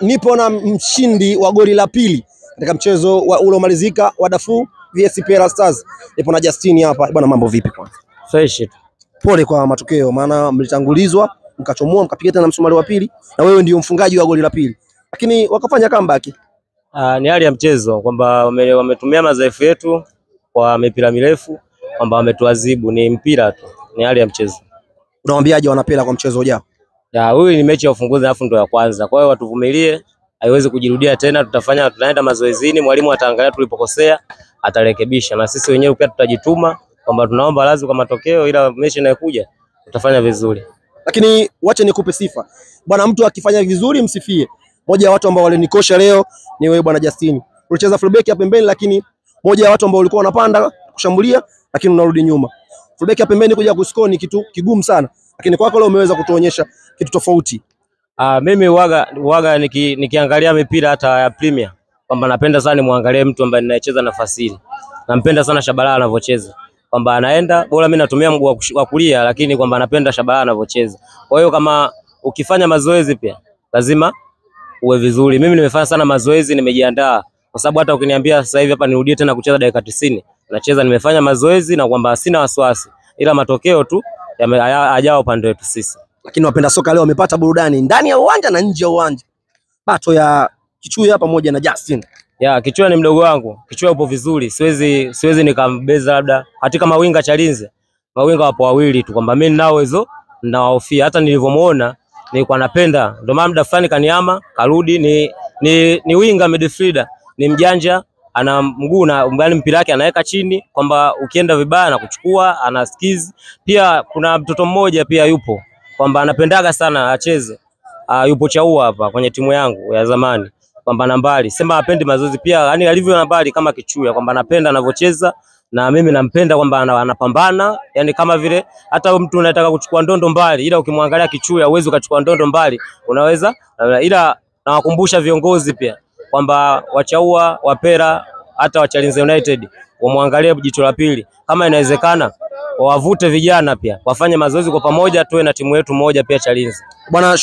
Nipo na mshindi wa goli la pili katika mchezo wa uliomalizika wa Dafu vs Pera Stars. Nipo na Justin hapa. Bwana, mambo vipi kwanza? Fresh. Pole kwa matokeo, maana mlitangulizwa mkachomoa mkapiga tena msumari wa pili na wewe ndio mfungaji wa goli la pili. Lakini wakafanya comeback. Ni hali ya mchezo kwamba wametumia madhaifu yetu kwa mipira mirefu, kwamba wametuadhibu. Ni mpira tu, ni hali ya mchezo. Unawaambiaje wanapela kwa mchezo ujao? Ya, huyu ni mechi ya ufunguzi alafu ndo ya kwanza. Kwa hiyo watuvumilie, haiwezi kujirudia tena. Tutafanya, tunaenda mazoezini, mwalimu ataangalia tulipokosea, atarekebisha, na sisi wenyewe pia tutajituma kwamba tunaomba radhi kwa matokeo, ila mechi inayokuja tutafanya vizuri. Lakini wacha nikupe sifa. Bwana, mtu akifanya vizuri msifie. Moja ya watu ambao walinikosha leo ni wewe bwana Justin. Ulicheza fullback ya pembeni, lakini moja ya watu ambao walikuwa wanapanda kushambulia lakini unarudi nyuma. Fullback ya pembeni kuja kuscore ni kitu kigumu sana. Lakini kwako leo umeweza kutuonyesha kitu tofauti. Mimi waga nikiangalia mipira hata ya Premier kwamba napenda sana nimuangalie mtu ambaye ninayecheza nafasi ile. Nampenda sana Shabalala anavyocheza. Kwamba anaenda bora, mimi natumia mguu wa kulia, lakini kwamba napenda Shabalala anavyocheza. Kwa hiyo kama ukifanya mazoezi pia lazima uwe vizuri. Mimi nimefanya sana mazoezi, nimejiandaa. Kwa sababu hata ukiniambia sasa hivi hapa nirudie tena kucheza dakika 90, nacheza, nimefanya mazoezi na kwamba sina wasiwasi. Ila matokeo tu hayajao upande wetu sisi. Lakini wapenda soka leo wamepata burudani ndani ya uwanja na nje ya uwanja. Bato ya Kichuya pamoja na Justin. Ya, Kichuya ni mdogo wangu. Kichuya upo vizuri. Siwezi nikambeza labda katika mawinga Chalinze. Mawinga wapo wawili tu, kwamba mimi ninao uwezo ninawahofia. Hata nilivyomuona nilikuwa napenda. Ndio maana muda fulani kaniama, karudi. Ni winga midfielder, ni mjanja, ana mguu na yaani mpira wake anaweka chini kwamba ukienda vibaya na kuchukua, ana skills. Pia kuna mtoto mmoja pia yupo kwamba anapendaga sana acheze. Yupo Chaua hapa kwenye timu yangu ya zamani, kwamba nambari sema hapendi mazoezi pia, yani alivyo nambari kama Kichuya, kwamba anapenda anavyocheza na mimi nampenda kwamba anapambana, yani kama vile hata mtu unataka kuchukua ndondo mbali, ila ukimwangalia Kichuya huwezi ukachukua ndondo mbali, unaweza. Ila nawakumbusha viongozi pia kwamba Wachaua, Wapera, hata wa Chalinze United wamwangalie jicho la pili, kama inawezekana wawavute vijana pia wafanye mazoezi kwa pamoja, tuwe na timu yetu moja pia Chalinze. Bwana.